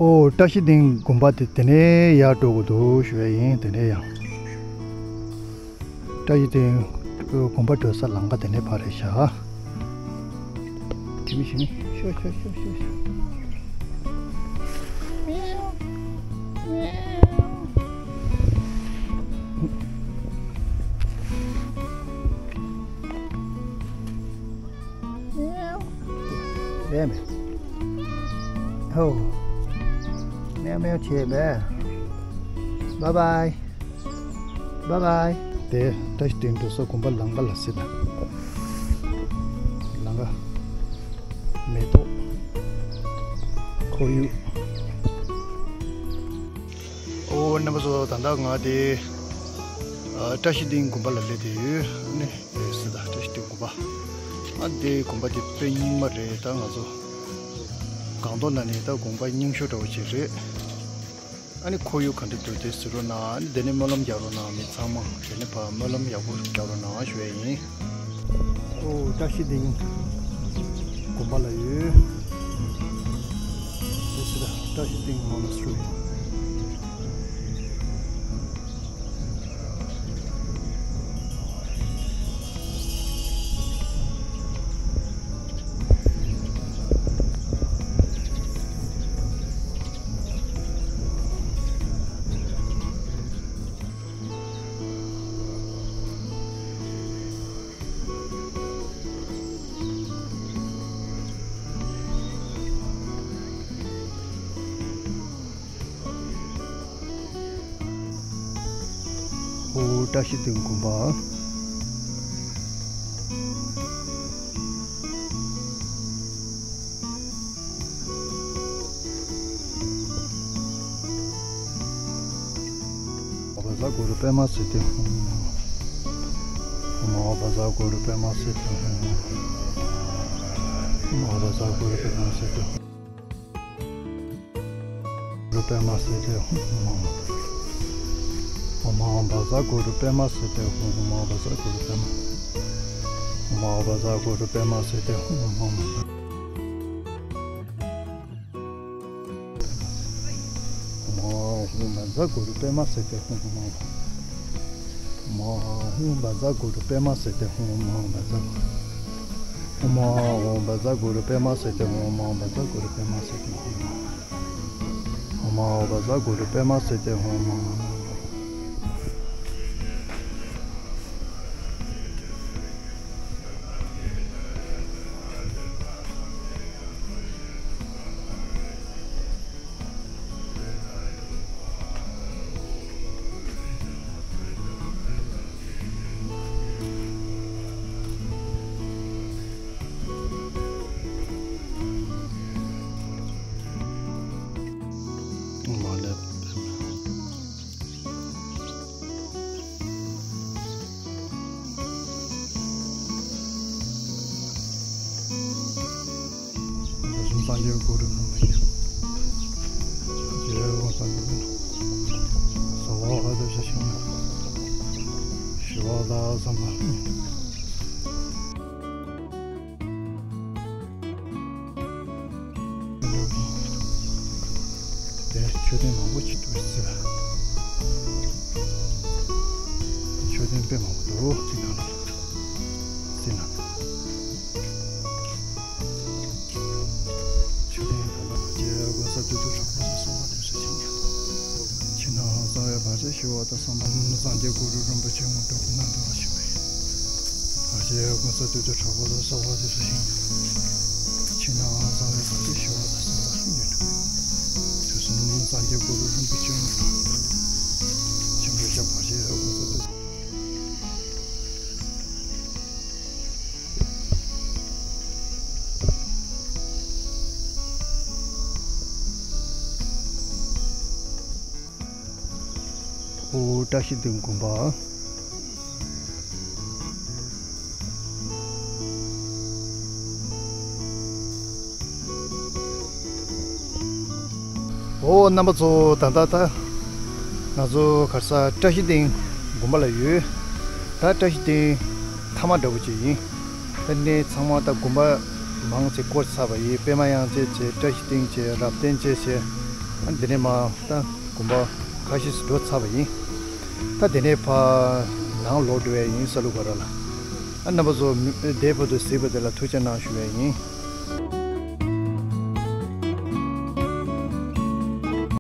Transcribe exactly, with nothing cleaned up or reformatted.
ཨོ། བཀྲ་ཤིས་སྡིངས་དགོན་པ་དེ་དེ་ནས་ཡར་འགྲོ་དགོས་འདུག་ཞུ་ཡ་ཡིན། དེ་ནས་ཡང་བཀྲ་ཤིས་སྡིངས་དགོན་པ་འགྲོ་ས་ལམ་ཁ་དེ་ནས་ཕར་རེད་ཤག་ཞི་མི་ཞི་མི། ཤོ་ཤོ་ཤོ་ཤོ་ཤོ། ཡེ་མེ། ཧོ། མེའོ་མེའོ་བྱས་མེ། བཱའི་བཱའི། བཱའི་བཱའི། དེ་བཀྲ་ཤིས་སྡིངས་འགྲོ་ས་དགོན་པ་ལམ་ཁ་ལ་སྲིད་དང་། ལམ་ཁ། མེ་ཏོག་ཁོར་ཡུག་ཨོ། རྣམ་པ་ཚོ། ད་ལྟ་ང་དེ་ཨ། བཀྲ་ཤིས་སྡིངས་དགོན་པ་ལ་སླེབས་བསྡད་ཡོད། ཨ་ནི་རེད་ཟེར། ད་བཀྲ་ཤིས་སྡིངས་དགོན་པ། ཨ། དེ་དགོན་པ་དེ་དཔེ་རྙིང་མ་རེད། ད་ང་ཚོ་སྒང་ཏོག་ན་ནས་ད་དགོན་པ་རྙིང་ཤོས་འདྲ་བོ་ཅིག་རེད། ཨ་ནི་ཁོར་ཡུག་ག་འདྲ་འདུག་དེ་གཟིགས་རོགས་གནང་། ཨ་ནི་དེ་ནས་སྨོན་ལམ་རྒྱག་རོགས་གནང་། མི་ཚང་མ་དེ་ནས་ཕར་སྨོན་ལམ་ཡག་པོ་རྒྱག་རོགས་གནང་ཞུ་ཡ་ཡིན། ཨོ། བཀྲ་ཤིས་སྡིངས་དགོན་པ་ལ་ཡོད། This is the བཀྲ་ཤིས་སྡིངས Monastery. ཨོ། བཀྲ་ཤིས་སྡིངས་དགོན་པ། ཨོཾ་བཛྲ་གུ་རུ་པདྨ་སིདྡྷི་ཧཱུྃ། ཨོཾ་བཛྲ་གུ་རུ་པདྨ་སིདྡྷི་ཧཱུྃ། ཨོཾ་བཛྲ་གུ་རུ་པདྨ་སིདྡྷི་ཧཱུྃ། གུ་རུ་པདྨ་སིདྡྷི་ཧཱུྃ། ཨོཾ་བཛྲ་གུ་རུ་པདྨ་སིདྡྷི་ཧཱུྃ། ཨོཾ་བཛྲ་གུ་རུ་པདྨ། ཨོཾ་བཛྲ་གུ་རུ་པདྨ་སིདྡྷི་ཧཱུྃ། ཨོཾ་ཨོཾ་བཛྲ་གུ་རུ་པདྨ་སིདྡྷི་ཧཱུྃ། ཨོཾ་ཨོཾ་བཛྲ་གུ་རུ་པདྨ་སིདྡྷི་ཧཱུྃ། ཨོཾ་ཨོཾ་བཛྲ་གུ་རུ། ཨོཾ་ཨོཾ་བཛྲ་གུ་རུ་པདྨ་སིདྡྷི་ཧཱུྃ། ཨོཾ་ཨོཾ་བཛྲ་གུ་རུ་པདྨ་སིདྡྷི་ཧཱུྃ། ཨོཾ་ཨོཾ་བཛྲ་གུ་རུ་པདྨ་སིདྡྷི་ཧཱུྃ། ཨོཾ་ཨོཾ། མ་ལེབ། སངས་རྒྱས་གུ་རུ་རིན་པོ་ཆེ། རྗེ་དབོན་སངས་རྒྱས་ཀུན་ལ། གསོལ་བ་འདེབས་ཤིང་ཞི་བ་ལྷ་བསམ་པ། དེ་མཆོད་རྟེན་མང་པོ་ཅིག་འདུག་ཟེར། མཆོད་རྟེན་དཔེ་མང་པོ་འདུག་ཅིག་ནང་ལ། སྲིད་ན། མཆོད་རྟེན་དམ་པ་རྗེ་དགོན་ས་སྟོད་དུ་གྲགས་པ་སོགས་པ་དེ། ཕྱི་ནང་གསང་བའི་བར་ཆད་ཞི་བ་དང་། བསམ་པ་སངས་རྒྱས་གུ་རུ་རིན་པོ་ཆེ་དངོས་གྲུབ་ཀྱི་རྣམ་གྲངས་ལ་ཞུགས་པའི་བར་ཆད་ཀུན་སེལ་དུས་དུས་དྲག་པོ་དང་གསོལ་བ་འདེབས་སོ་ཞིང་། ཕྱི་ནང་གསང་བའི་བར་ཆད་ཞི་བ་དང་། བསམ་པ་སངས་རྒྱས་གུ་རུ་རིན་པོ་ཆེ་དངོས་གྲུབ། ཆེན་པོའི་ཞབས་བར་ཆད་ཀུན་སེལ་དུས། ཨོ། བཀྲ་ཤིས་སྡིངས་དགོན་པ། ཨོ། རྣམ་པ་ཚོ། ད་ལྟ་ད་ང་ཚོ་ག་རེ་ཟ། བཀྲ་ཤིས་སྡིངས་དགོན་པ་ལ་ཡོད། ད་བཀྲ་ཤིས་སྡིངས་མཐའ་མ་འདྲ་པོ་ཅིག་ཡིན། ད་ནི་ཚང་མ་ད་དགོན་པ་མང་ཆེ་བསྐོར་ཚར་བ་ཡིན། པདྨ་གཡང་རྩེ་བྱས། བཀྲ་ཤིས་སྡིངས་བྱས། རབ་བརྟན་བྱས་བྱས། ཨ་འདི་ནས་མར་ད་དགོན་པ་ཁ་ཤས་སུ་འགྲོ་ཚར་བ་ཡིན། ད་དེ་ནས་ཕར་ནང་ལོག་འགྲོ་ཡ་ཡིན། ས་ལུ་ག་ར་ལ། ཨ་རྣམ་པ་ཚོ་མི་དེ་བར་དུ་གཟིགས་པ་དེ་ལ་ཐུགས་རྗེ་གནང་ཞུ་ཡ་ཡིན།